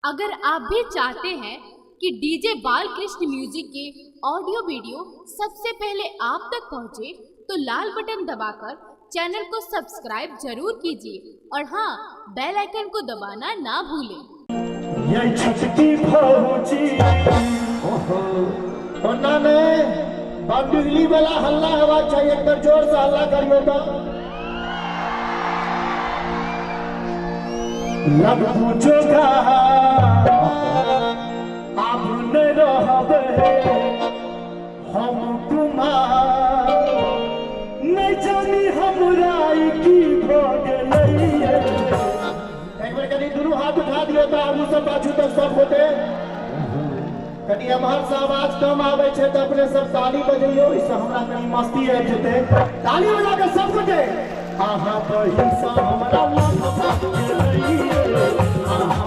अगर आप भी चाहते हैं कि डीजे बालकृष्ण म्यूजिक के ऑडियो वीडियो सबसे पहले आप तक पहुंचे, तो लाल बटन दबाकर चैनल को सब्सक्राइब जरूर कीजिए और हाँ, बेल आइकन को दबाना ना भूलें। ये छटकी भौजी ओहो ओना में बंडुली वाला हल्ला हवा चाहिए, एक बार जोर से हल्ला करियो तो लग पूछोगा आप न रहबे हम कुमार नहीं जानी हमरा की भ गेलैये। एक बार कनी दुनू हाथ उठा दियो तो आगू सब पाछू तक सब होते। कनी एम्हर से आवाज कम आवे छै त अपने सब ताली बजैयो, इससे हमरा कनी मस्ती आबि जेतै। ताली बजा के सब गोटे आहा बहिन सा हमरा लग गेलैये, आहा